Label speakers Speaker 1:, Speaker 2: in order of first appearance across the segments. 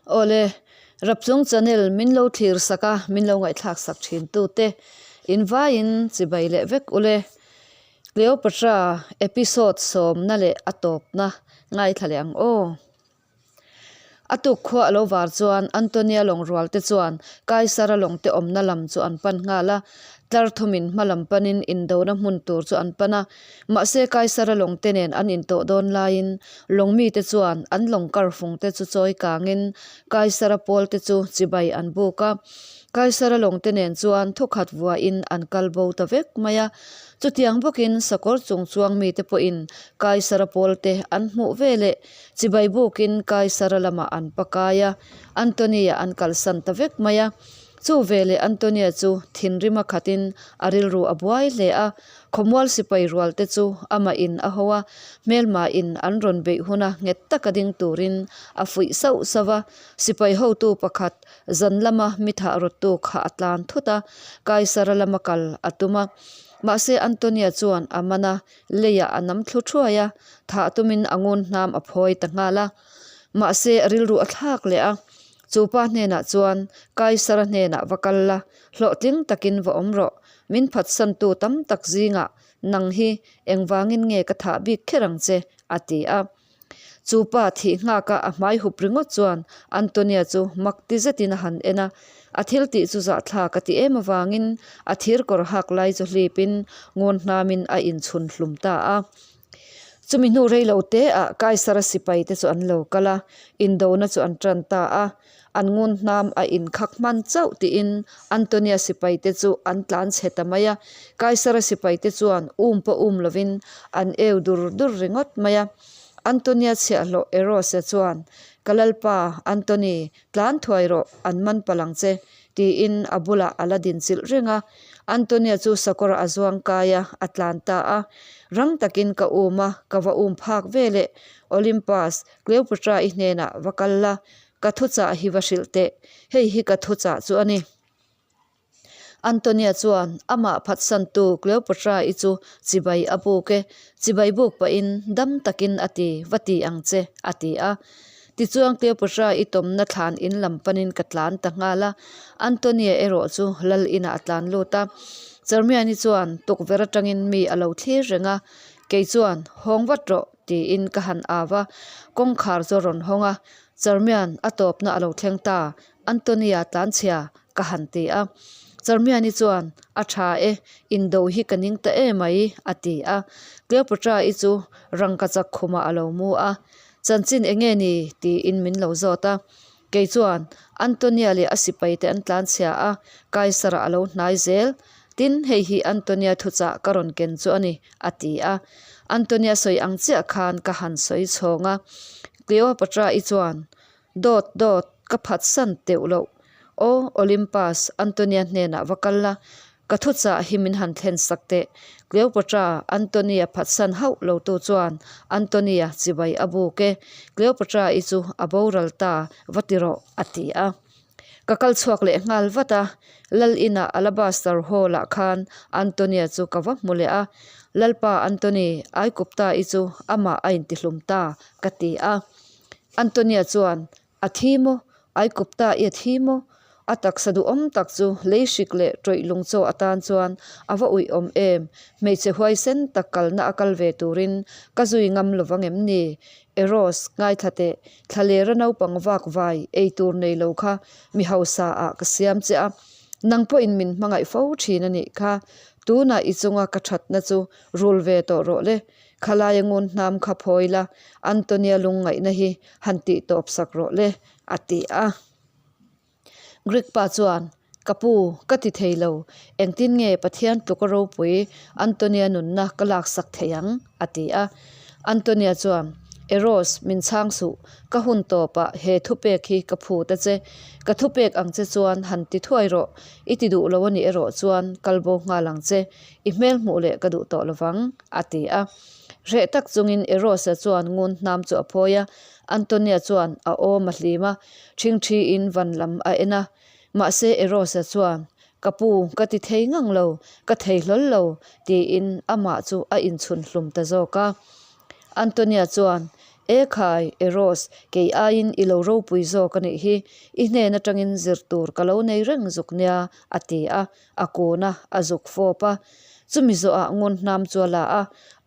Speaker 1: Awle, Rapchung channel min lo thlir sak a, min lo ngaihthlak sak thin tute in vaiin chibai leh vek ule. Cleopatra episode sawmna leh a tawpna ngaithla leh ang aw. A tuk khua a lo var chuan Antonia lawng rual te chuan Kaisara lawng te awmna lam chu an pan nghal a, tlar thumin hma lam panin indona hmun tur chu an pan a. Mahse Kaisara lawng te nen an intawh dawn laiin lawng mite chuan an lawng kar fung te chu chawi kangin Kaisara pawl te chu chibai an buk a. Kaisara lawng te nen chuan thukhat vuahin an kal bo ta vek mai a. Chutiang bawkin sakawr chung chuang mite pawhin Kaisara pawl te an hmuh veleh Chibai bukin Kaisara lamah an pakai a, Antonia an kalsan ta vek mai a. Chu veleh Antonia chu thinrim a khatin a rilru a buai hle a, khawmual sipai rual te chu amah in a ho a, hmelma in an rawn beih huna nghet taka ding turin a fuih sauh sauh a. Sipai hotu pakhat zan lama mi thah rawttu kha a tlan thut a, Kaisara lama kal a tum a. Mahse Antonia chuan a man a, Leiah a nam thlu thuai a, thah tumin a ngun hnam a phawi ta nghal a. Mahse a rilru a thlak leh a, chu pa hnenah chuan Kaisara hnenah va kal la, hlawhtling takin va awm rawh, min phatsantu tam tak zingah nang hi engvangin nge ka thah bik kher ang che, a ti a. Chu pa thih nghaka a hmai hup ringawt chuan Antonia chu mak ti zetin a han en a, a thil tih chu zahthlak a ti em avangin a thir kawr hak lai chu hlipin ngawn hnamin a inchhun hlum ta a. Chumi hnu rei lo te ah Kaisara sipai te chu an lo kal a, indona chu an tan ta a. An ngun hnam a inkhak hman chauh tiin Antonia sipai te chu an tlan chhe ta mai a. Kaisara sipai te chuan um pawh um lovin an eu dur dur ringawt mai a. Antonia chhiahhlawh Eros-a chuan, Ka lalpa, Antony, tlan thuai rawh, an man palh ang che, tiin a bulah a la din chilh reng a. Antonia chu sakawr a zuang kai a, a tlan ta a. Rang takin ka um a, ka va um phak veleh Olympus, Cleopatra-i hnenah va kal la, Ka thuchah hi va hrilh teh, hei hi ka thuchah chu a ni. Antonia chuan amah phatsantu Cleopatra-i chu chibai a buk e, chibai buk pahin dam takin a ti, va ti ang che, a ti a. Tichuan Cleopatra-i tawmna thlan in lam panin ka tlan ta nghal a, Antonia erawh chu lal inah a tlan lut a. Charmiani chuan tukverh atangin mi a lo thlir reng a, kei chuan, Hawng vat rawh, tiin ka han au a, kawngkhar chu a rawn hawng a, Charmian a tawpna a lo thleng ta, Antonia tlanchhia ka han ti a. Charmiani chuan, A tha e, indo hi ka ning ta em mai, a ti a. Cleopatra-i chu rangkachak khumah a lo mu a, Chanchin eng nge ni? tiin min lo zawt a. Kei chuan, Antonia leh a sipaite an tlanchhia a, Kaisara a lo hnai zel. Tin, hei hi Antonia thuchah ka rawn ken chu a ni, a ti a. Antonia sawi ang chiah khan ka han sawi chhawng a. Cleopatra-i chuan, Dawt, dawt, ka phatsan teuh loh. Aw, Olympus, Antonia hnenah va kal la, Ka thuchah hi min han thlen sak teh. Cleopatra, Antony-a phatsan hauh lo tu chuan Antony-a chibai a buk e. Cleopatra-i chu a boral ta, va ti rawh, a ti a. Ka kal chhuak leh nghal vat a, Lal inah Alabaster Hall-ah khan Antony-a chu ka va hmu leh a. Lalpa Antony, Aikupta-i chu amah a intihlum ta, ka ti a. Antony-a chuan, A thi maw? Aikupta i a thi maw? A taksa duhawm tak chu lei hrik leh tawih lung chaw atan chuan a va uih awm em? Hmeichhe huaisen tak kalna a kal ve turin ka zui ngam lo vang em ni? Eros, ngaithla teh, thlalera naupang vak vai ei tur nei lo kha mi hausa ah ka siam che a, nang pawhin min hmangaih fo thin a nih kha. Tunah i chunga ka thatna chu rul ve tawh rawh le. Khalaia ngun hnam kha phawi la, Antonia lungngaihna hi han tih tawp sak rawh le, a ti a. Greek pa chuan, Ka pu, ka ti thei lo, engtin nge Pathian tluka ropui Antonia nunna ka laksak thei ang? a ti a. Antonia chuan, Eros, min chhang suh, ka hun tawpah he thupek hi ka phut a che. Ka thupek ang che chuan han ti thuai rawh, i ti duh lo a nih erawh chuan kal bo nghal ang che, i hmel hmuh leh ka duh tawh lovang, a ti a. Hreh tak chungin Eros-a chuan ngun hnam chu a phawi a, Antonia chuan a awm a hlim a, ṭhingṭhiin van lam a en a. Mahse Eros-a chuan, Ka pu, ka ti thei ngang lo, ka thei hlawl lo, tiin amah chu a inchhun hlum ta zawk a. Antonia chuan, E khai, Eros, kei aiin i lo ropui zawk a nih hi, i hnen atangin zir tur ka lo nei reng zuk nia, a ti a, a kun a, a zuk fawp a. Chumi zawhah ngun hnam chu a la a,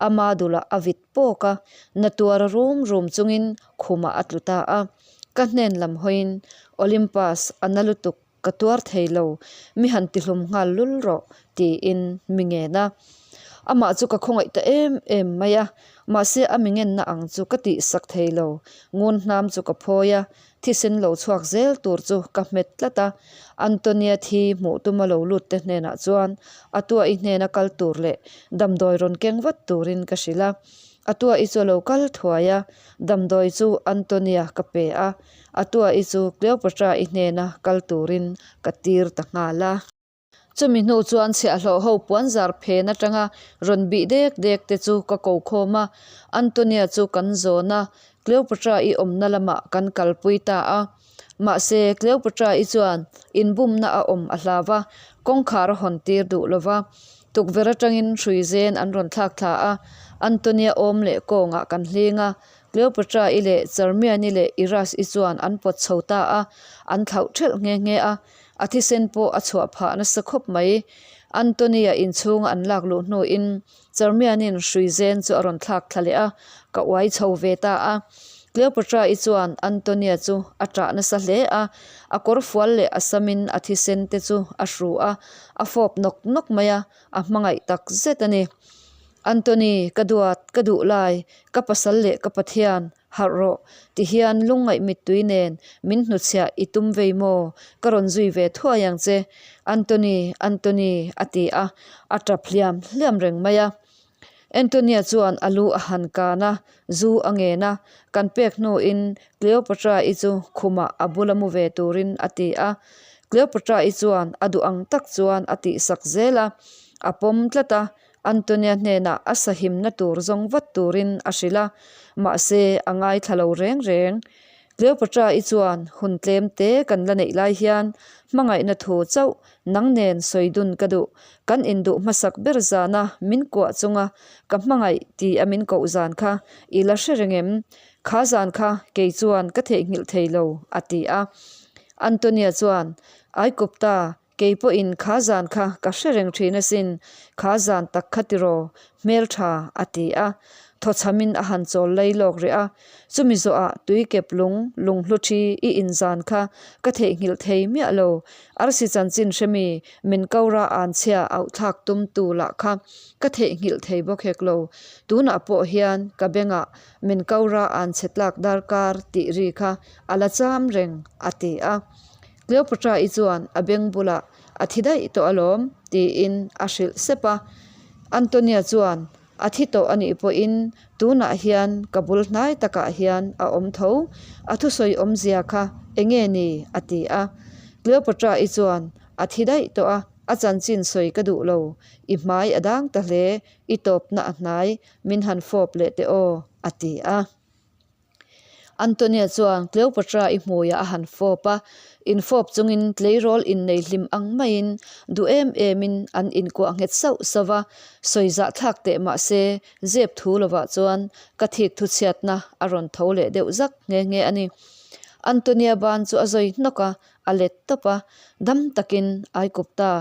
Speaker 1: ama dulah a vit pawk a, na tuar rum rum chungin khumah a tlu ta a. Ka hnen lam hawiin, Olympus, a na lutuk, ka tuar thei lo, mi han tihlum nghal lul rawh, tiin mi ngen a. Amah chu ka khawngaih ta em em mai a, mahse a mi ngenna ang chu ka tihsak thei lo, ngun hnam chu ka phawi a, thisen lo chhuak zel tur chu ka hmet tlat a. Antonia thi hmuh tuma lo lut te hnenah chuan a tuahi hnena kal tur leh damdawi rawn keng vat turin ka hrilh a. A tuahi chu a lo kal thuai a, damdawi chu Antonia ka pe a, a tuahi chu Cleopatra-i hnena kal turin ka tir ta nghal a. Chumi hnu chuan chhiahhlawh ho puanzar phen atanga rawn bih dek dek te chu ka ko khawm a, Antonia chu kan zawn a, Cleopatra-i awmna lamah kan kalpui ta a. Mahse, Cleopatra-i chuan inbumna a awm a hlau va, kawngkhar a hawn tir duh lo va. Tukverh atangin hrui zen an rawn thlak thla a, Antonia awm leh kawngah kan hling a, Cleopatra-i leh Charmian-i leh Iras-i chuan an pawt chho ta a, an thlauh thelh nghe nghe a. A thisen pawh a chhuah phah nasa khawp mai. Antonia inchhunga an lak luh hnuin Charmianin hrui zen chu a rawn thlak thla leh a, ka uai chho ve ta a. Cleopatra-i chuan Antonia chu a ṭah nasa hle a, a kawr fual leh a samin a thisen te chu a hru a, a fawp nawk nawk mai a, a hmangaih tak zet a ni. Antony, ka duat, ka duh lai, ka pasal leh ka Pathian, Harh rawh, ti hian lungngaih mittui nen min hnuchhiah i tum vei maw? Ka rawn zui ve thuai ang che, Anthony, Anthony, a ti a, a tap hliam hliam reng mai a. Antonia chuan a lu a han kan a, zu a ngen a, kan pek hnuin Cleopatra-i chu khumah a bula mu ve turin a ti a. Cleopatra-i chuan a duh ang tak chuan a tihsak zel a, a pawm tlat a, Antonia hnenah a sahimna tur zawng vat turin a hrilh a, mahse a ngaithla lo reng reng. Cleopatra-i chuan hun tlem te kan la neih lai hian hmangaihna thu chauh nang nen sawi dun ka duh, kan induh hmasak ber zana min kuah chunga ka hmangaih ti a min koh zan kha i la hre reng em? Kha zan kha kei chuan ka theihnghilh thei lo, a ti a. Antonia chuan, Aikupta, Kei pawhin kha zan kha ka hre reng thin asin, kha zan tak kha tiraw, hmeltha, a ti a. Thawchhamin a han chawl lai lawk rih a, chumi zawhah tui kep lung, lunghlu thi i in zan kha ka theihnghilh thei miah lo. Arsi chanchin hremi min kora anchhia auhthlak tum tu lah kha ka theihnghilh thei bawk hek lo. Tunah pawh hian ka bengah min kora anchhe tlak darkar tih ri kha a la cham reng, a ti a. Cleopatra-i chuan a beng bulah a thi daih tawh alawm tiin a hrilh sep a. Antonia chuan a thi tawh a nih pawhin tunah hian ka bul hnai takah hian a awm tho, a thusawi awmzia kha eng nge ni? a ti a. Cleopatra-i chuan a thi daih tawh a, a chanchin sawi ka duh lo, i hmai a dang ta hle, i tawpna a hnai, min han fawp leh teh aw, a ti a. Antonia chuan Cleopatra i hmuiah a han fawp a, infawp chungin tleirawl innei hlim ang maiin duh em emin an inkuah nghet sauh sauh a, sawi zahthlak teh mah se zep thu lovah chuan ka thik thu chhiatna a rawn tho leh deuh zak nghe nghe a ni. Antonia ban chu a zawi hnawk a, a let tawp a, dam takin Aikupta,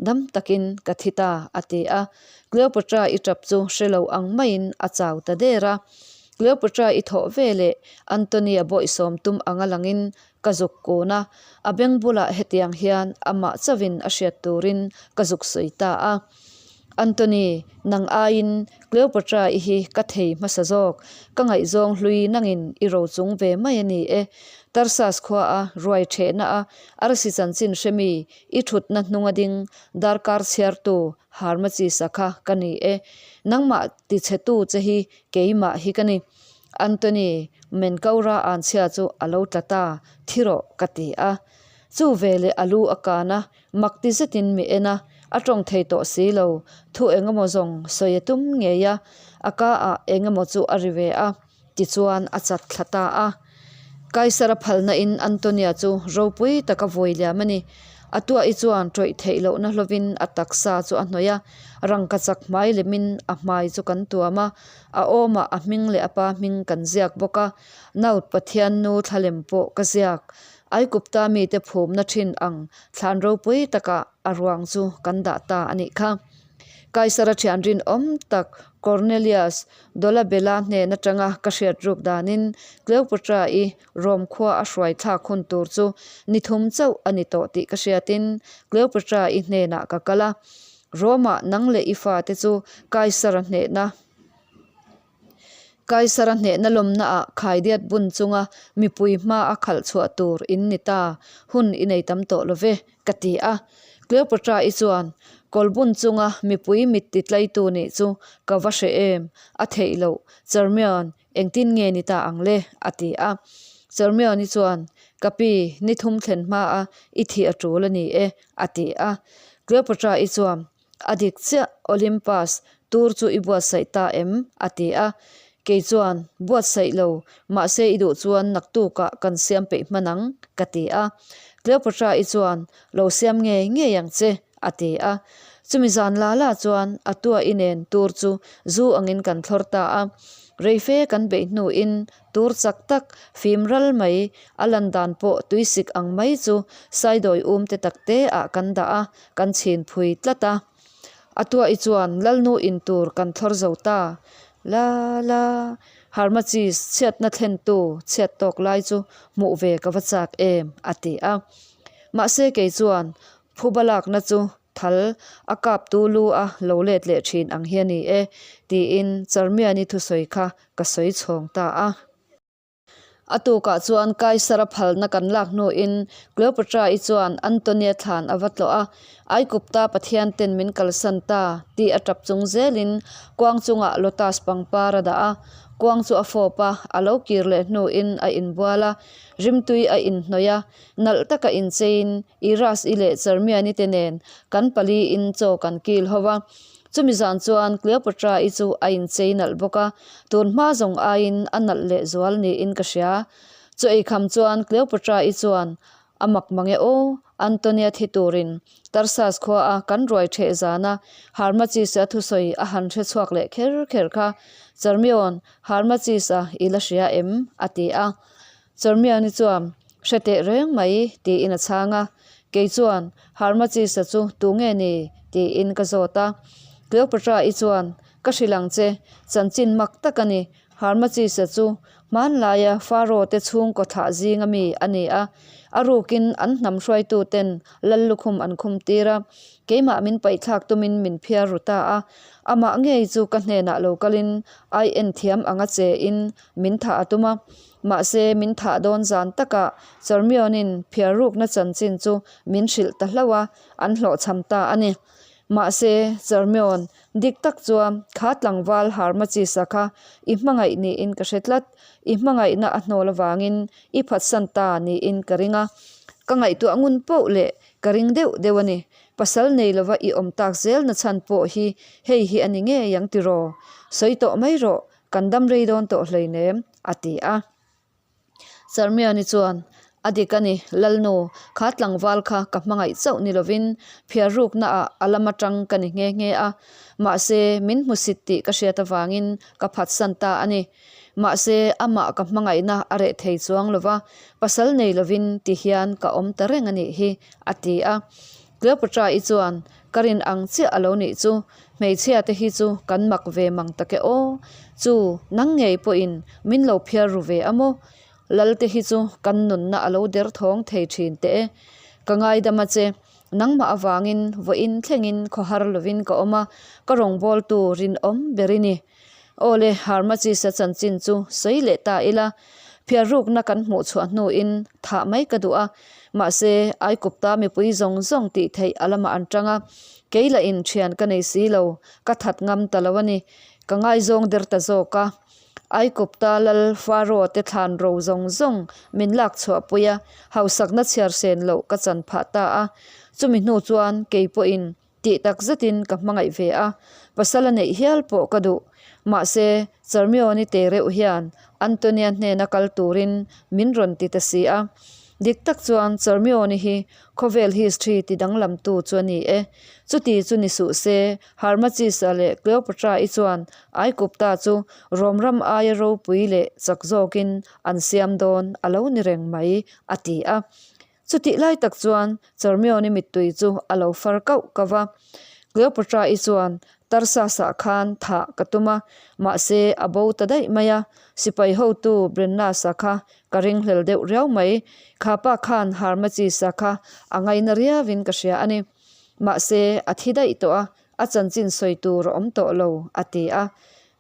Speaker 1: dam takin ka thi ta, a ti a. Cleopatra i tap chu hre lo ang maiin a chau ta der a. Cleopatra i thawh ve leh Antony a bawihsawm tum anga langin ka zuk kun a, a beng bulah hetiang hian amah chauhin a hriat turin ka zuk sawi ta a. Antony, nang aiin Cleopatra i hi ka thei hmasa zawk, ka ngaihzawng hlui nangin i rochung ve mai a ni e. Tarsus khua a ruai thehna a arsi chanchin hremi i thutna hnunga ding darkar chhiartu Harmachisa kha ka ni e. Nangmah tichhetu che hi keimah hi ka ni. Antony, Menkaura anchhia chu a lo tla ta, thi rawh ka ti a. Chu veleh a lu a kan a, Mak ti zetin mi en a, a tawng thei tawh si lo. Thu eng emaw zawng sawi a tum ngei a, a ka ah eng emaw chu a ri ve a, tichuan a chat thla ta a. Kaisara phalna in Antonia chu ropui taka vawi liam a ni. A tuahi chuan ṭawih theih lohna hlovin a taksa chu a hnawih a, rangkachak hmai lemin a hmai chu kan tuam a, a awmah a hming leh a pa hming kan ziak bawk a, Naut Pathian nu thlalem pawh ka ziak. Aikupta mite phumna ṭhin ang thlan ropui takah a ruang chu kan dah ta a nih kha. Kaisara thian rinawm tak Cornelius Dolabella hnen atanga ka hriat ruk danin Cleopatra-i Rome khua a hruai thlak hun tur chu ni thum chauh a ni tawh tih ka hriatin Cleopatra-i hnenah ka kal a. Rome-ah nang leh i fate chu Kaisara hnehna Kaisara hnehna lawmnaah khaidiat bun chunga mipui hma a khalh chhuah tur in ni ta, hun i nei tam tawh lo ve, ka ti a. Cleopatra-i chuan, Kawl bun chunga mipui mit ti tlaitu nih chu ka va hre em, a theih loh, Charmian, engtin nge ni ta ang le? a ti a. Charmian-i chuan, Ka pi, ni thum thlen hmaa i thih a tul a ni e, a ti a. Cleopatra-i chuan, A dik chiah, Olympus, tur chu i buatsaih ta em? a ti a. Kei chuan, Buatsaih lo, mahse i duh chuan naktukah kan siam peih hman ang, ka ti a. Cleopatra-i chuan, Lo siam ngei ngei ang che, a ti a. Chumi zan la la chuan a tuahi nen tur chu zu angin kan thlawr ta a. Reife kan beih hnuin Tur chak tak, fim ral mai, a lan dan pawh tuisik ang mai chu saidawi um te tak te ah kan dah a, kan chhin phui tlat a. A tuahi chuan Lalnu in tur kan thlawr zo ta. La la, Harmachis chhiatna thlentu chhiat tawk lai chu hmuh ve ka va chak em, a ti a. Mahse kei chuan phuba lakna chu Thal a kaptu lu a lo let leh thin ang hi a ni e, tiin Charmiani thusawi kha ka sawi chhawng ta a. A tukah chuan Kaisara phalna kan lak hnuin Cleopatra-i chuan Antonia thlan a va tlawh a, Aikupta pathian ten min kalsan ta tih a tap chung zelin kuang chungah lotus pangpar a dah a, kuang chu a fawp a, a lo kir leh hnuin a inbual a, rimtui a inhnawih a, Nalh taka incheiin Iras-i leh Charmiani te nen kan paliin chaw kan kil ho a. Chumi zan chuan Cleopatra-i chu a inchei nalh bawk a, tun hma zawng aiin a nalh leh zual niin ka hria. Chaw eikham chuan Cleopatra-i chuan a mak mang e aw, Antonia thi turin Tarsus khua a kan ruai ṭheh zana Harmachis-a thusawi a han hre chhuak leh kher kher kha. Charmion, Harmachis-a i la hria em? a ti a. Charmiani chuan, Hre teh reng mai, tiin a chhang a. Kei chuan, Harmachisa chu tu nge ni? tiin ka zawt a. Cleopatra-i chuan, Ka hrilh ang che, chanchin mak tak a ni. Harmachisa chu hmanlaia Pharaoh te chhungkaw thlah zinga mi a ni a. A rukin an hnam hruaituten lal lukhum an khum tir a. Keimah min paihthlak tumin min phiar ru ta a. Amah ngei chu ka hnenah lo kalin ai en thiam anga chein min thah a tum a. Mahse, min thah dawn zan takah Charmion-in phiarrukna chanchin chu min hrilh ta hlauh a, an hlawhchham ta a ni. Mahse, Charmion, dik tak chuan kha tlangval Harmachis-a kha i hmangaih niin ka hre tlat. I hmangaihna a hnawl avangin i phatsan ta niin ka ring a. Ka ngaihtuah ngun poh leh ka ring deuh deuh a ni. Pasal nei lova i awm tak zelna chhan pawh hi hei hi a ni ngei ang tiraw? Sawi tawh mai rawh, Kan dam rei dawn tawh hleinem, a ti a. Charmiani chuan, A dik a ni, Lalnu, kha tlangval kha ka hmangaih chauh ni lovin phiar ruknaah a lam atang ka ni nghe nghe a. Mahse, min hmusit tih ka hriat avangin ka phatsan ta a ni. Mahse, amah ka hmangaihna a reh thei chuang lova, pasal nei lovin ti hian ka awm ta reng a nih hi, a ti a. Cleopatra-i chuan, Ka rin ang chiah a lo nih chu, hmeichhia te hi chu kan mak ve mang tak e aw. Chu, nang ngei pawhin min lo phiar ru ve a maw? Lal te hi chu kan nunna a lo der thawng thei thin teh e. Ka ngaidam a che, nangmah avangin vawiin thlengin khawhar lovin ka awm a, ka rawngbawltu rinawm ber i ni. Aw le, Harmachis-a chanchin chu sawi leh ta ila, phiar rukna kan hmuh chhuah hnuin thah mai ka duh a, mahse Aikupta mipui zawng zawng tih theih a lamah an tang a, kei lahin thian ka nei si lo, ka that ngam ta lo a ni, ka ngaizawng der ta zawk a. Aikupta lal Pharaoh te thlan ro zawng zawng min lak chhuah pui a, hausakna chhiar sen loh ka chan phah ta a, chumi hnu chuan kei pawhin Tih tak zetin ka hmangaih ve a, pasal a neih hial pawh ka duh. Mahse, Charmione te reuh hian Antonia hnena kal turin min rawn ti ta si a. Dik tak chuan Charmione hi khawvel history ti danglamtu chu a ni e. Chuti chu ni suh se, Harmachis-a leh Cleopatra-i chuan Aikupta chu Rom ram aia ropui leh chak zawkin an siam dawn a lo ni reng mai, a ti a. Chutih lai tak chuan Charmione mittui chu a lo far kauh kauh va. Cleopatra-i chuan Tarsus-ah khan thah ka tum a, mahse a bo ta daih mai a. Sipai hotu Brennus-a kha ka ringhlel deuh riau mai. Kha pa khan Harmachis-a kha a ngaina riauin ka hria a ni. Mahse a thi daih tawh a, a chanchin sawi tur a awm tawh lo, a ti a.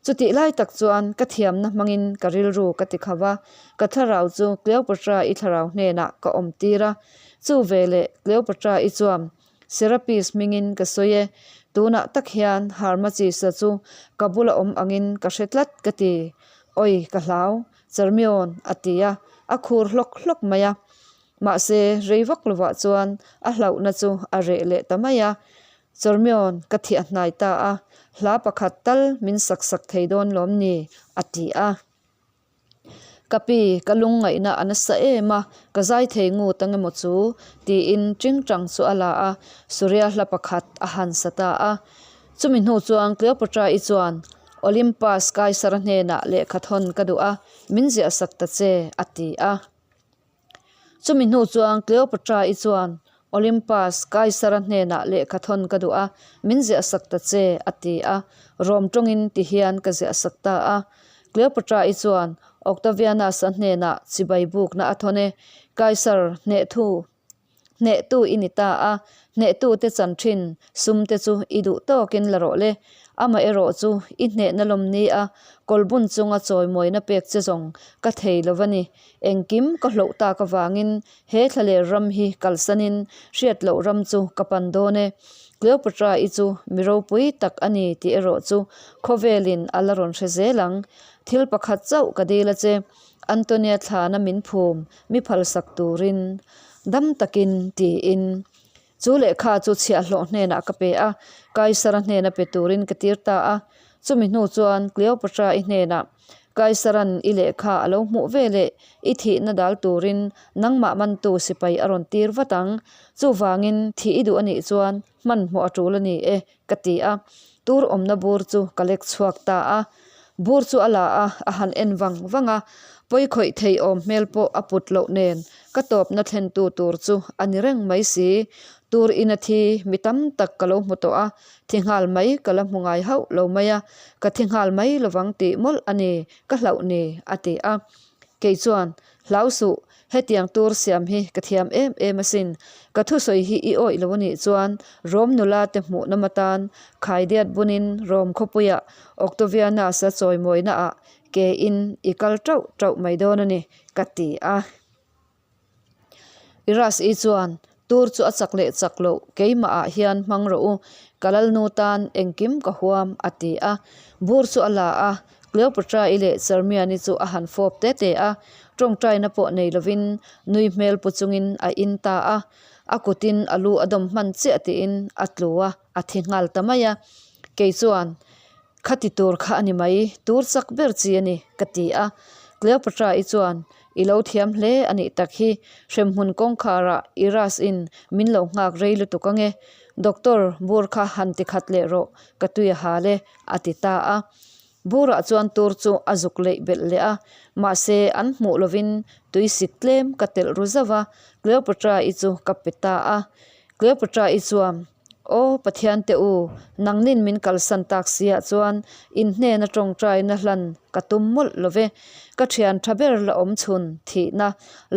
Speaker 1: Chutih lai tak chuan ka thiamna hmangin ka rilru ka ti kho va, ka thlarau chu Cleopatra-i thlarau hnenah ka awm tir a. Chu veleh Cleopatra-i chuan Serapis hmingin ka sawi e, tunah tak hian Harmachis-a chu ka bula awm angin ka hre tlat ka ti. Awi, ka hlau, Charmion, a ti a, a khur hlawk hlawk mai a. Mahse, rei vak lovah chuan a hlauhna chu a reh leh ta mai a. Charmion, ka thiah hnai ta a, hla pakhat tal min sak sak thei dawn lawm ni? a ti a. Ka pi, ka lungngaihna a nasa em a, ka zai thei ngut ang emaw chu? tiin tingtang chu a la a, Surya hla pakhat a han sa ta a. Chumi hnu chuan Cleopatra-i chuan, Olympus Kaisara hnenah lehkha thawn ka duh a, min ziah sak ta che, a ti a. Chumi hnu chuan Cleopatra-i chuan Olympus Kaisara hnenah lehkha thawn ka duh a, min ziah sak ta che, a ti a. Rom tawngin ti hian ka ziah sak ta a. Cleopatra-i chuan Octavianus-a hnenah chibai bukna a thawn e, Kaisar hnehthu hnehtu i ni ta a, hnehtute chan thin sumte chu i duh tawkin la rawh le. Amaherawh chu i hnehna lawm ni a, kawlbun chunga chawimawina pek che zawng ka thei lo va ni. Engkim ka hloh tak avangin he thlaler ram hi kalsanin hriat loh ram chu ka pan dawn e. Cleopatra-i chu mi ropui tak a ni tih erawh chu khawvelin a la rawn hre zel ang. Thil pakhat chauh ka dil a che, Antonia thlana min phum mi phalsak turin dam takin tiin. Chu lehkha chu chhiahhlawh hnenah ka pe a, Kaisara hnena pe turin ka tir ta a. Chumi hnu chuan Cleopatra-i hnenah, Kaisaran i lehkha a lo hmuh ve leh i thihna dal turin nangmah mantu sipai a rawn tir vat ang. Chuvangin thih i duh a nih chuan hmanhmawh a tul a ni e, ka ti a. Tur awmna bur chu ka lek chhuak ta a. Bur chu a la a, a han en vang vang a. Pawi khawih thei awm hmel pawh a put loh nen ka tawpna thlentu tur chu a ni reng mai si. Tur ina thi mi tam tak ka lo hmu tawh a, thi nghal mai ka la hmu ngai hauh lo mai a, ka thi nghal mai lovang tih mawlh a ni, ka hlauh ni, a ti a. Kei chuan, Hlau suh, hetiang tur siam hi ka thiam em em asin. Ka thusawi hi i awih lo anih chuan Rom nula te hmuh nawm atan Khaidiat bunin Rom khawpuiah Octavianus-a chawimawina ah ke in i kal tauh tauh mai dawn a ni, ka ti a. Iras-i chuan, Tur chu a chak leh chak loh, keimah ah hian hmang rawh u, ka lalnu tan engkim ka huam, a ti a. Bur chu a la a, Cleopatra-i leh Charmian-i chu a han fawp te te a, tawngtaina pawh nei lovin nui hmel pu chungin a in ta a. A kutin a lu a dawm hman chiah tiin a tlu a, a thi nghal ta mai a. Kei chuan, Kha ti tur kha a ni mai, tur chak ber chi a ni, ka ti a. Cleopatra-i chuan, I lo thiam hle a nih tak hi, hremhmun kawngkharah Iras-in min lo nghak rei lutuk ange. Doctor, bur kha han ti khat leh rawh, ka tui a hal e, a ti ta a. Burah chuan tur chu a zuk leih belh leh a, mahse an hmuh lovin tui sik tlem ka telh ru zauh a, Cleopatra-i chu ka pe ta a. Cleopatra-i chuan, Aw Pathian te u, nangnin min kalsan tak siah chuan in hnena tawngtaina hlan ka tum mawlh lo ve. Ka thian tha ber la awm chhun thihna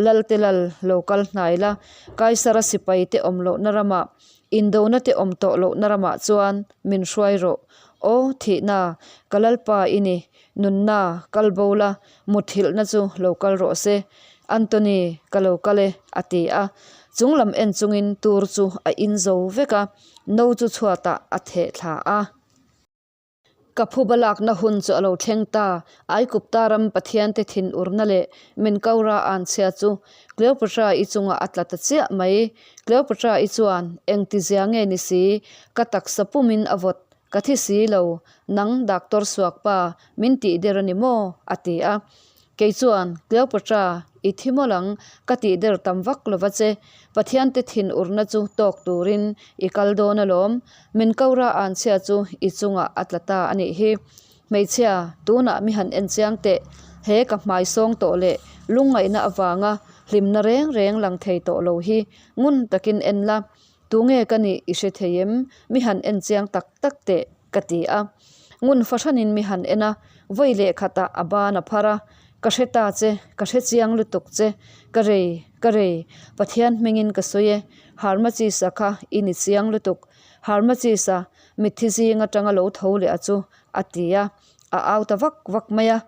Speaker 1: lal te lal lo kal hnai la, Kaisara sipai te awm lohna ramah, indona te awm tawh lohna ramah chuan min hruai rawh. Aw thihna, ka Lalpa i ni, nunna kal bo la, muthilhna chu lo kal rawh se. Anthony, ka lo kal e, a ti a. Chung lam en chungin tur chu a in zo vek a, no chu chhuatah a theh thla a. Ka phuba lakna hun chu a lo thleng ta, Aikupta ram Pathiante thinurna leh Menkaura anchhia chu Cleopatra-i chungah a tla ta chiah mai. Cleopatra-i chuan, Engtizia nge ni si, ka taksa pumin a vawt Ka thi si lo, nang doctor suakpa min tih der a ni maw? a ti a. Kei chuan, Cleopatra, I thi mawlh ang, ka tih der tam vak lova che. Pathiante thin urna chu tawk turin i kal dawn alawm. Min kora anchhia chu i chungah a tla ta a nih hi. Hmeichhia, tunah mi han en chiang teh. He ka hmai sawng tawh leh lungngaihna avanga hlimna reng reng lang thei tawh lo hi ngun takin en la. Tunge ka nih i hre thei em? Mi han en chiang tak tak teh, ka ti a. Ngun fahranin mi han en a, vawi leh khatah a ban a phar a, Ka hre ta che, ka hre chiang lutuk che, ka rei, ka rei, Pathian hmingin ka sawi e, Harmachisa kha i ni chiang lutuk, Harmachisa, mitthi zing atanga lo tho leh a chu, a ti a, a au ta vak vak mai a.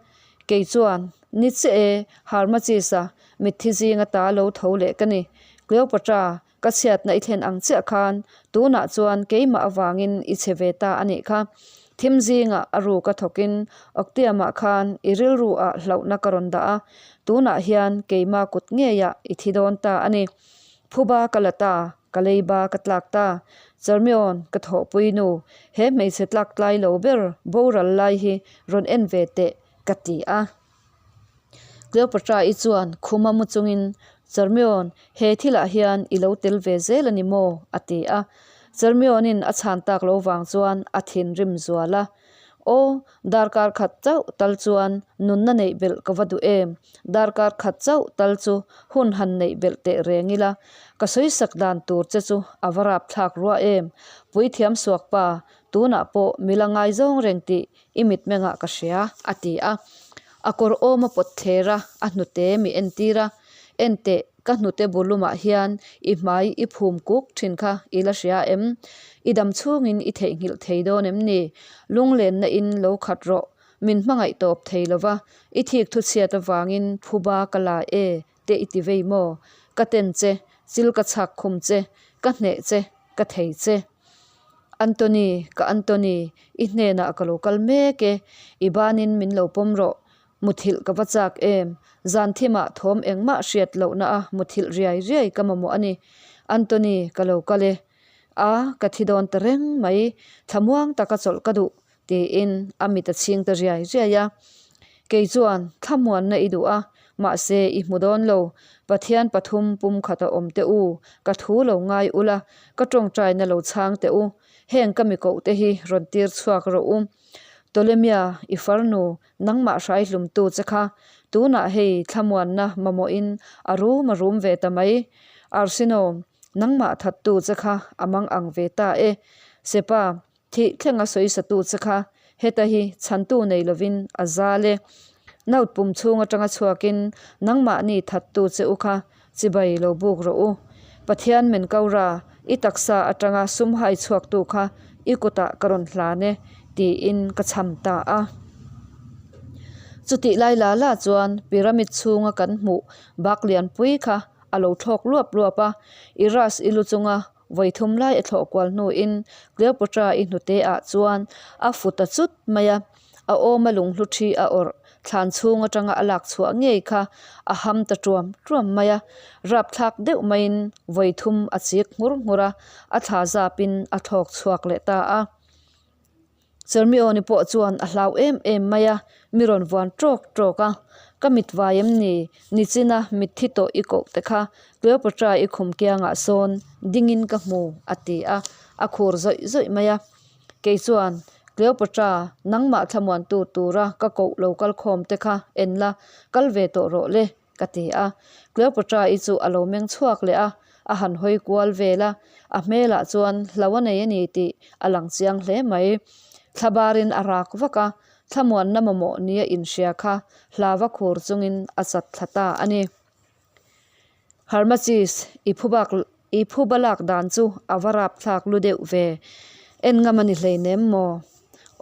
Speaker 1: Kei chuan, Ni che e, Harmachisa, mitthi zing ata lo tho leh ka ni, Cleopatra, Ka chhiatna i thlen ang chiah khan tunah chuan keimah avangin i chhe ve ta a nih kha. Thim zingah a ru ka thawkin Oktiamah khan i rilru ah hlauhna ka rawn dah a, tunah hian keimah kut ngeiah i thi dawn ta a ni. Phuba ka la ta, ka leiba ka tlak ta. Charmion, ka thawhpui nu, he hmeichhe tlak tlai lo ber boral lai hi rawn en ve teh ka ti a. Cleopatra-i chuan khuma mu chungin, Charmion, he thilah hian i lo tel ve zel a ni maw? a ti a. Charmion-in a chhan tak lo vang chuan a thinrim zual a. Aw, darkar khat chauh tal chuan nunna neih belh ka va duh em? Darkar khat chauh tal chu hun han neih belh teh reng ila, ka sawisak dan tur che chu a va rapthlak rua em? Puithiam suakpa, tunah pawh mila ngaizawng reng tih I mitmengah ka hria, a ti a. A kawr awm a pawt thler a, a hnute mi entir a. Enteh, ka hnute bulumah hian i hmai i phum kuk thin kha i la hria em? I dam chhungin i theihnghilh thei dawn em ni? Lunglenna in lo khat rawh, min hmangaih tawp thei lova, i thik thu chhiat avangin phuba ka la e, te i ti vei maw? Ka ten che, chil ka chhak khum che, ka hneh che, ka thei che. Anthony, ka Anthony, i hnenah ka lo kal mek e, i banin min lo pawm rawh, muthilh ka va chak em, zan thimah thawm engmah hriat lohna a muthilh riai riai ka mamawh a ni. Anthony, ka lo kal e. A, ka thi dawn ta reng mai, thlamuang taka chawlh ka duh, tiin a mit a chhing ta riai riai a. Kei chuan thlamuanna i duh a, mahse i hmu dawn lo. Pathian pathum pumkhat a awm teh u, ka thu lo ngai ula, ka tawngtaina lo chhang teh u, heng ka mi koh te hi rawn tir chhuak rawh u. Ptolemia, i farnu, nangmah hrai hlumtu che kha, tunah hei thlamuanna mamawhin a rum a rum ve ta mai. Arsino, nangmah thattu che kha a mang ang ve ta e. Sepa, Thih thlenga sawisatu che kha heta hi chhantu nei lovin a zal e. Note pum chhung atanga chhuakin nangmahni thattu che u kha chibai lo buk rawh u. Pathian men Kaura, i taksa atanga sum hai chhuaktu kha i kutah ka rawn hlan e, tiin ka chham ta a. Chutih lai la la chuan pyramid chhunga kan hmuh bak lianpui kha a lo thlawk luap luap a, i ras i lu chunga Vawi thum lai a thlawh kual hnuin Cleopatra-i hnute ah chuan a fu ta chut mai a, a awma lunghlu thi a awrh thlan chhung atanga a lak chhuah ngei kha a ham ta tuam tuam mai a, rapthlak deuh maiin vawi thum a chik nghur nghur a, a thla zapin a thlawk chhuak leh ta a. Chermione pawh chuan a hlau em em mai a, mi rawn vuan tawk tawk a, Ka mit vai em ni? Nichina mitthi tawh i koh te kha Cleopatra i khum kiangah sawn dingin ka hmu, a ti a, a khur zawih zawih mai a. Kei chuan, Cleopatra, nangmah thlamuantu tura ka koh lo kal khawm te kha en la, kal ve tawh rawh le, ka ti a. Cleopatra-i chu a lo meng chhuak leh a, a han hawi kual vel a, a hmelah chuan hlo a nei a ni tih a lang chiang hle mai. Thlabarin a rak vak a, thlamuanna mamawh nia inhria kha hlava khur chungin a chat thla ta a ni. Harmachis, i phu bak I phuba lak dan chu a va rapthlak lu deuh ve. En ngam a ni hleinem maw?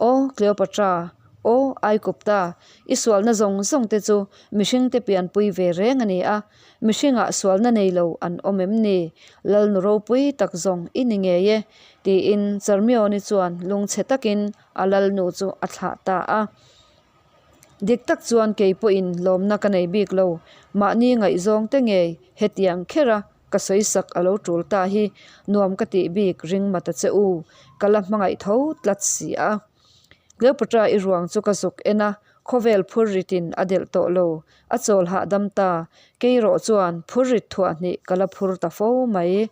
Speaker 1: Aw, Cleopatra, aw, Aikupta, i sualna zawng zawng te chu mihringte pianpui ve reng a ni a, mihringah sualna nei lo an awm em ni? Lalnu ropui tak zawng i ni ngei e, tiin Charmione chuan lungchhe takin a lalnu chu a thlah ta a. Dik tak chuan kei pawhin lawmna ka nei bik lo, mahni ngaihzawng te ngei hetiang kher a ka sawi sak a lo tul ta hi nuam ka tih bik ring ma ta che u, ka la hmangaih tho tlat si a. Cleopatra i ruang chu ka zuk en a, Khawvel phur ritin a delh tawh lo, a chawl hahdam ta, kei rawh chuan phur rit thuah hnih ka la phur ta fo mai.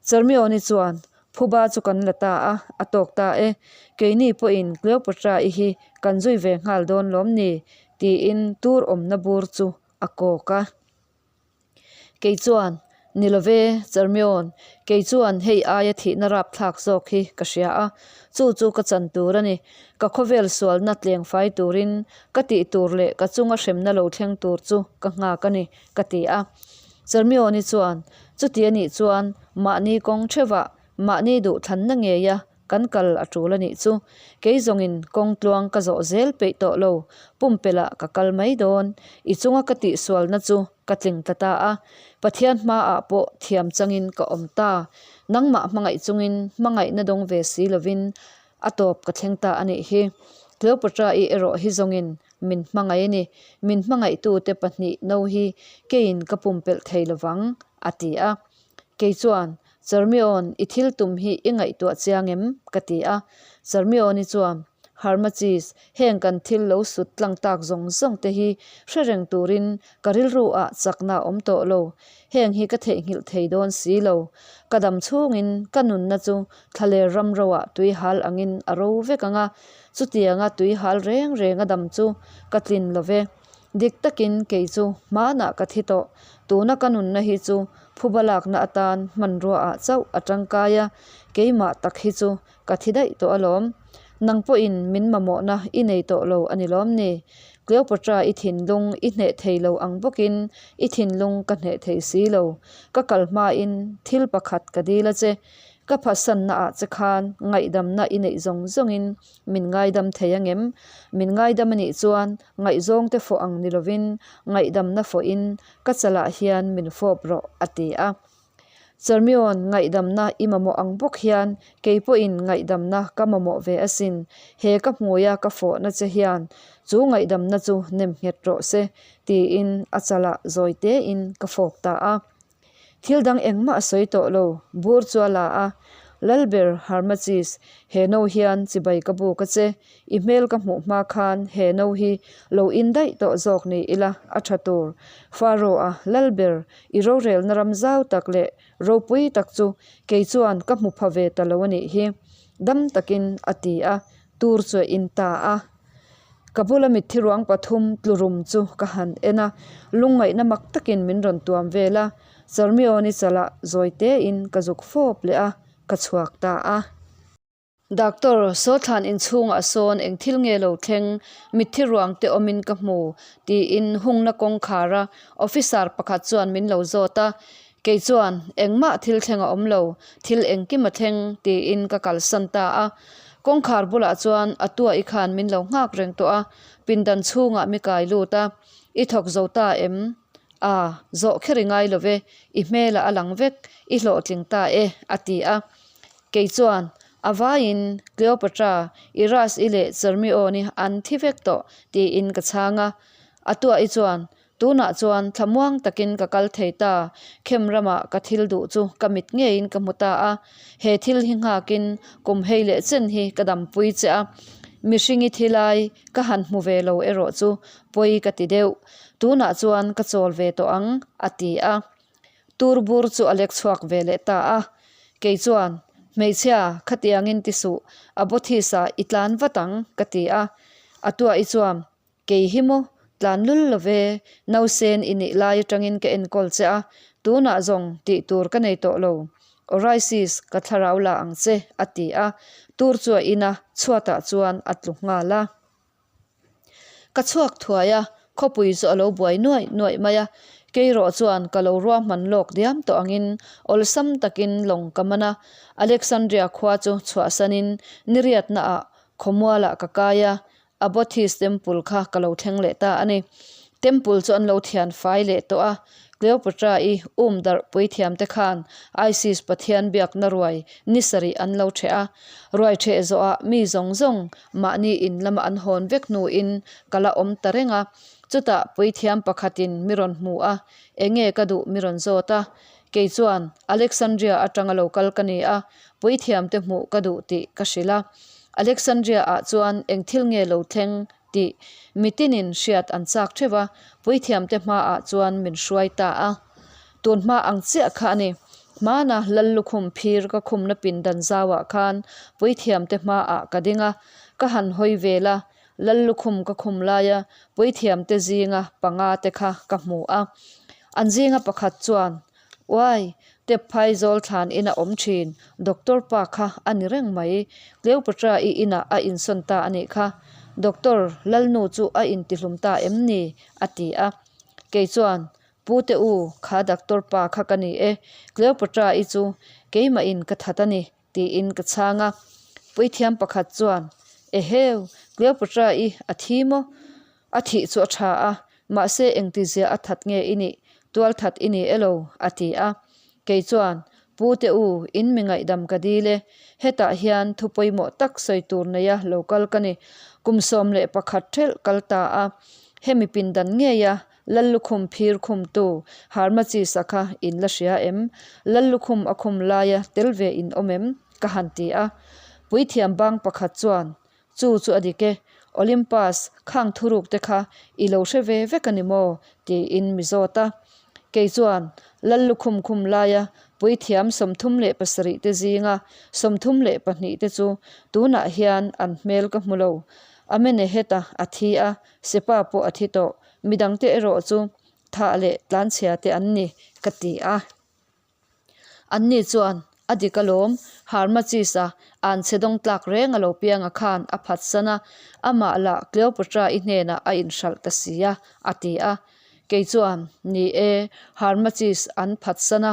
Speaker 1: Charmioni chuan, Phuba chu kan la ta a, a tawk ta e. Keini pawhin Cleopatra-i hi kan zui ve nghal dawn lawm ni? tiin tur awmna bur chu a kawk a. Kei chuan, Ni lo ve, Charmion, kei chuan hei aia thihna rapthlak zawk hi ka hria a, chu chu ka chan tur a ni. Ka khawvel sualna tleng fai turin ka tih tur leh ka chunga hremna lo thleng tur chu ka nghak a ni, ka ti a. Charmioni chuan, Chuti a nih chuan mahni kawng theuhah mahni duhthlanna ngeia Kan kal a tul a nih chu. Kei zawngin kawng tluang ka zawh zel peih tawh lo, pumpelh ah ka kal mai dawn. I chunga ka tihsualna chu ka tling ta ta a, Pathian hmaah pawh thiam changin ka awm ta. Nangmah hmangaih chungin hmangaihna dawng ve si lovin a tawp ka thleng ta a nih hi. Cleopatra-i erawh hi zawngin min hmangaih a ni. Min hmangaihtute pahnih no hi keiin ka pumpelh thei lovang, a ti a. Kei chuan, Charmion, i thil tum hi i ngaihtuah chiang em? ka ti a. Charmion-i chuan, Harmachis, heng kan thil lo sut tlang tak zawng zawng te hi hre reng turin ka rilru ah chakna a awm tawh lo. Heng hi ka theihnghilh thei dawn si lo. Ka dam chhungin ka nunna chu thlaler ram roah tui hal angin a ro vek ang a, chutianga tui hal reng reng a dam chu ka tlin lo ve. Dik takin kei chu hmanah ka thi tawh. Tuna ka nunna hi chu phuba lakna atan hmanrua ah chauh a tangkai a, keimah tak hi chu ka thi daih tawh alawm. Nang pawhin min mamawhna i nei tawh lo a ni lawm ni? Cleopatra i thinlung i hneh thei lo ang bawkin i thinlung ka hneh thei si lo. Ka kal hmain thil pakhat ka dil a che. Ka phatsanna ah che khan ngaihdamna i neih zawng zawngin min ngaidam thei angem? Min ngaidam a nih chuan ngaihzawngte fawh ang ni lovin ngaihdamna fawhin ka chalah hian min fawp rawh, a ti a. Charmion, ngaihdamna i mamawh ang bawk hian kei pawhin ngaihdamna ka mamawh ve asin. He ka hmuia ka fawhna che hian chu ngaihdamna chu nem nghet rawh se, tiin a chalah zawi tein ka fawp ta a. Thil dang engmah a sawi tawh lo, bur chu a la a, Lalber Harmachis, he no hian chibai ka buk a che, i hmel ka hmuh hma khan he no hi lo in daih tawh zawk ni ila a tha tur. Pharaoh-a, Lalber, i rorelna ram zau tak leh ropui tak chu kei chuan ka hmu pha ve ta lo a nih hi, dam takin a ti a, tur chu a in ta a. Ka bula mitthi ruang pathum tlurum chu ka han en a, lungngaihna mak takin min rawn tuam vel a, Charmioni chalah zawi tein ka zuk fawp leh a, ka chhuak ta a. Doctor, Sawthlan inchhungah sawn eng thil nge lo thleng, mitthi ruang te awmin ka hmu, tiin hungna kawngkhar a officer pakhat chuan min lo zawt a, kei chuan engmah thil thleng a awm lo, thil engkim a thleng tiin ka kalsan ta a. Kawngkhar bulah chuan a tuahi khan min lo nghak reng tawh a, pindan chhungah mi kai lut a, I thawk zo ta em? A, zawh kher i ngai lo ve, i hmelah a lang vek, i hlawhtling ta e, a ti a. Kei chuan, A vaiin Cleopatra, Iras-i leh Charmion-i an thi vek tawh, tiin ka chhang a. A tuahi chuan, Tunah chuan thlamuang takin ka kal thei ta, khem ramah ka thil duh chu ka mit ngeiin ka hmu ta a, he thil hi nghakin kum hei leh chen hi ka dampui che a, mihringi thi lai ka han hmu ve lo erawh chu pawi ka ti deuh, tunah chuan ka chawl ve tawh ang, a ti a. Tur bur chu a lek chhuak ve leh ta a, kei chuan, Hmeichhia, khatiangin ti suh, a bawthisa i tlan vat ang, ka ti a. A tuahi chuan, Kei hi maw, tlan lul lo ve, nausen i nih lai atangin ka enkawl che a, tunah zawng tih tur ka nei tawh lo. Orisis, ka thlarau la ang che, a ti a, tur chu a in a, chhuatah chuan a tlu nghal a. Ka chhuak thuai a, khawpui chu a lo buai nuaih nuaih mai a, keirawh chuan ka lo ruahman lawk diam tawh angin awlsam takin lawng ka man a, Alexandria khua chu chhuahsanin niriatnaah khawmualah ka kai a, Abothis Temple kha ka lo thleng leh ta a ni. Temple chu an lo thian fai leh tawh a, Cleopatra-i um darh puithiam te khan Isis pathian biakna ruai ni sarih an lo ṭheh a. Ruai ṭheh zawhah mi zawng zawng mahni in lama an hawn vek hnuin ka la awm ta reng a. Chutah puithiam pakhatin mi rawn hmu a, enge ka duh mi rawn zawt a. Kei chuan Alexandria atanga lo kal ka ni a, puithiam te hmuh ka duh tih ka hrilh a. Alexandria ah chuan eng thil nge lo thleng? tih mitinin hriat an chak theuh a, puithiamte hmaah chuan min hruai ta a. Tun hma ang chiah kha a ni. Hmana Lallukhum phir ka khumna pindan zauah khan puithiamte hmaah ka ding a, ka han hawi vel a, Lallukhum ka khum laia puithiamte zinga panga te kha ka hmu a. An zinga pakhat chuan, Uai, tep phai zawl thlan ina awm thin, doctor pa kha a ni reng mai. Cleopatra i inah a insawn ta a nih kha. Doctor, Lalnu chu a intihlum ta em ni? a ti a. Kei chuan, Pu te u, kha doctor pa kha ka ni e. Cleopatra i chu keimahin ka that a ni. Tiin ka chhang a. Puithiam pakhat chuan, Eheu, Cleopatra i a thi maw? A thih chu a tha a, mahse engtizia a that nge i nih? Tual that i ni elo? a ti a. Kei chuan, Pu te u, in mi ngaihdam ka dil e. Hetah hian thu pawimawh tak sawi tur neia lo kal ka ni. Kum 11 thelh kal ta a, hemi pindan ngeia Lallukhum phir khumtu Harmachis-a kha in la hria em? Lallukhum a khum laia tel ve in awm em? Ka han ti a. Puithiam bang pakhat chuan, Chu chu a dik e, Olympus, khang thuruk te kha i lo hre ve vek a ni maw? tiin mi zawt a. Kei chuan, Lallukhum khum laia puithiam 37 te zinga 32 te chu tunah hian an hmel ka hmu lo. Amenehet-a a thi a, Sepa pawh a thi tawh. Midangte erawh chu thah leh tlanchhia te an ni, ka ti a. Anni chuan, A dik alawm, Harmachis-a an chhe dawng tlak reng a lo piang a khan a phatsan a, amah lah Cleopatra-i hnenah a inhralh ta si a, a ti a. Kei chuan, Ni e, Harmachis an phatsan a,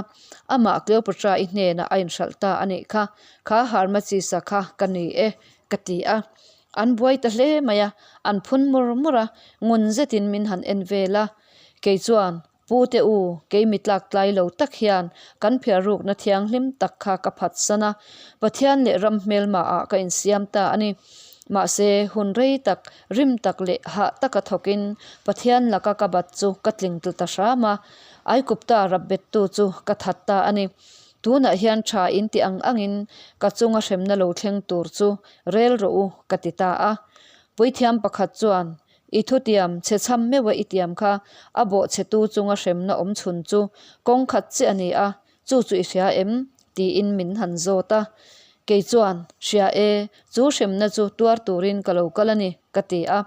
Speaker 1: amah Cleopatra-i hnenah a inhralh ta a nih kha, kha Harmachis-a kha ka ni e, ka ti a. An buai ta hle mai a, an phun mur mur a, ngun zetin min han en vel a. Kei chuan, Pu te u, kei mi tlak tlai lo tak hian kan phiarrukna thianghlim tak kha ka phatsan a, Pathian leh ram hmelmaah ka insiam ta a ni. Mahse, hun rei tak, rim tak leh hah taka thawkin Pathian laka ka bat chu ka tling tlu ta hram a, Aikupta rapbettu chu ka that ta a ni. Tunah hian tha in ti ang angin ka chunga hremna lo thleng tur chu rel rawh u, ka ti ta a. Puithiam pakhat chuan, I thutiam, chhe chham meuha i tiam kha, a bawhchhetu chunga hremna awm chhun chu kawng khat chiah a ni a, chu chu i hria em? tiin min han zawt a. Kei chuan, Hria e, chu hremna chu tuar turin ka lo kal a ni, ka ti a.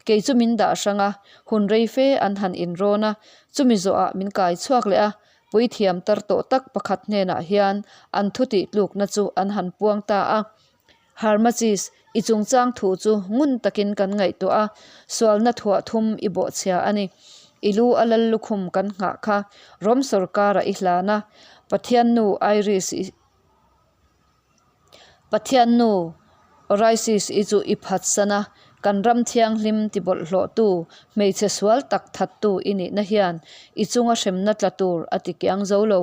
Speaker 1: Kei chu min dah hrang a, hun rei fe an han inrawn a, chumi zawhah min kai chhuak leh a, Puithiam tar tawh tak pakhat hnenah hian an thu tih tlukna chu an han puang ta a. Harmachis, i chungchang thu chu ngun takin kan ngaihtuah a, sualna thuah thum i bawhchhia a ni. I lu a lal lukhum kan nghah kha Rom sawrkarah i hlan a, Pathiannu Iris i. Pathian nu Orisis i chu i phatsan a, kan ram thianghlim ti bawlhhlawhtu, hmeichhe sual tak thattu i nihna hian i chunga hremna tla tur a ti kiang zo lo.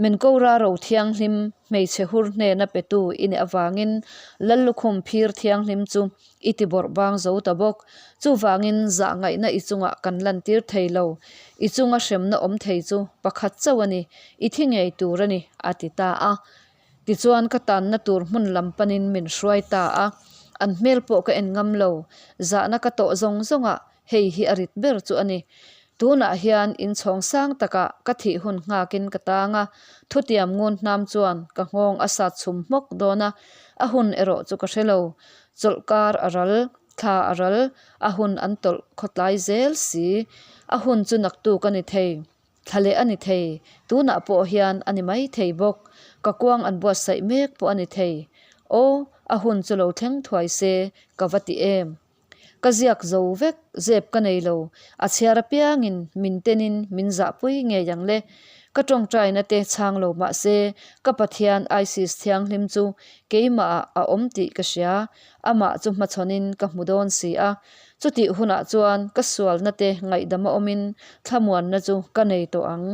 Speaker 1: Menkora ro thianghlim hmeichhe hur hnena petu i nih avangin Lallukhum phir thianghlim chu i ti bawrh bang zo ta bawk. Chuvangin zahngaihna i chungah kan lantir thei lo. I chunga hremna awm thei chu pakhat chauh a ni, i thi ngei tur a ni, a ti ta a. Tichuan ka tanna tur hmun lam panin min hruai ta a, an hmel pawh ka en ngam lo. Zahna ka tawh zawng zawngah hei hi a rit ber chu a ni. Tunah hian inchhawng sang takah ka thih hun nghakin ka tang a, thutiam ngun hnam chuan ka nghawng a sat chhum hmawk dawn a, a hun erawh chu ka hre lo. Chawlhkar a ral, thla a ral, a hun an tawlh khawtlai zel si. A hun chu naktuk a ni thei. Thla leh a ni thei, tunah pawh hian a ni mai thei bawk. Ka kuang an buatsaih mek pawh a ni thei. Aw, a hun chu lo thleng thuai se ka va ti em. Ka ziak zo vek, zep ka nei lo. A chhiar apiangin min tenin min zahpui ngei ang le. Ka tawngtaina te chhang lo mah se, ka Pathian Isis thianghlim chu keimahah a awm tih ka hria. Amah chu hmachhawnin ka hmu dawn si a. Chutih hunah chuan ka sualna te ngaihdam a awmin thlamuanna chu ka nei tawh ang.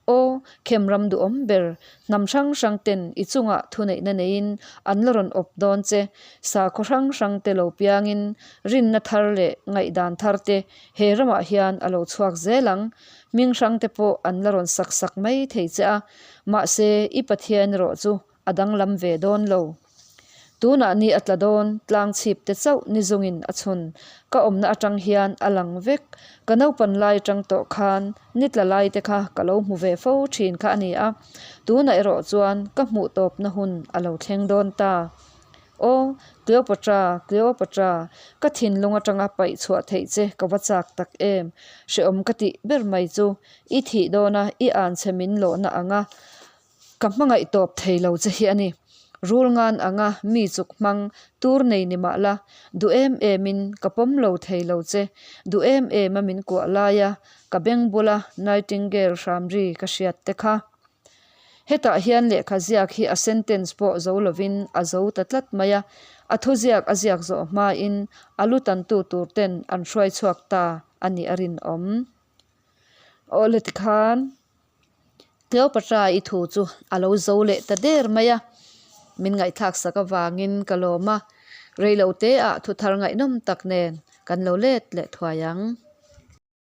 Speaker 1: Aw, Khemram duhawm ber, hnam hrang hrang ten i chungah thuneihna neiin an la rawn awp dawn che. Sakhaw hrang hrang te lo piangin rinna thar leh ngaihdan thar te he ramah hian a lo chhuak zel ang. Hming hrang te pawh an la rawn sak sak mai thei che a, mahse i Pathian erawh chu a danglam ve dawn lo. Tunah ni a tla dawn, tlang chhip te chauh ni zungin a chhun. Ka awmna atang hian a lang vek. Ka naupan lai atang tawh khan ni tla lai te kha ka lo hmu ve fo thin kha a ni a. Tunah erawh chuan ka hmuh tawpna hun a lo thleng dawn ta. Aw, Cleopatra, Cleopatra, ka thinlung atanga paih chhuah theih che ka va chak tak em? Hrehawm ka tih ber mai chu, i thih dawna i an che min lawhna anga ka hmangaih tawp thei lo che hi a ni. Rul ngan anga mi chuk hmang tur nei ni mah la, duh em emin ka pawm lo thei lo che, duh em em a min kuah laia ka beng bula Nightingale hram ri ka hriat te kha. Hetah hian lehkha ziak hi a sentence pawh zo lovin a zo ta tlat mai a, a thuziak a ziak zawh hmain a lu tantu tur ten an hruai chhuak ta a nih a rinawm. Awle tikhan Cleopatra i thu chu a lo zo leh ta der mai a, min ngaihthlak sak avangin ka lawm a, reilote ah thuthar ngaihnawm tak nen kan lo let leh thuai ang.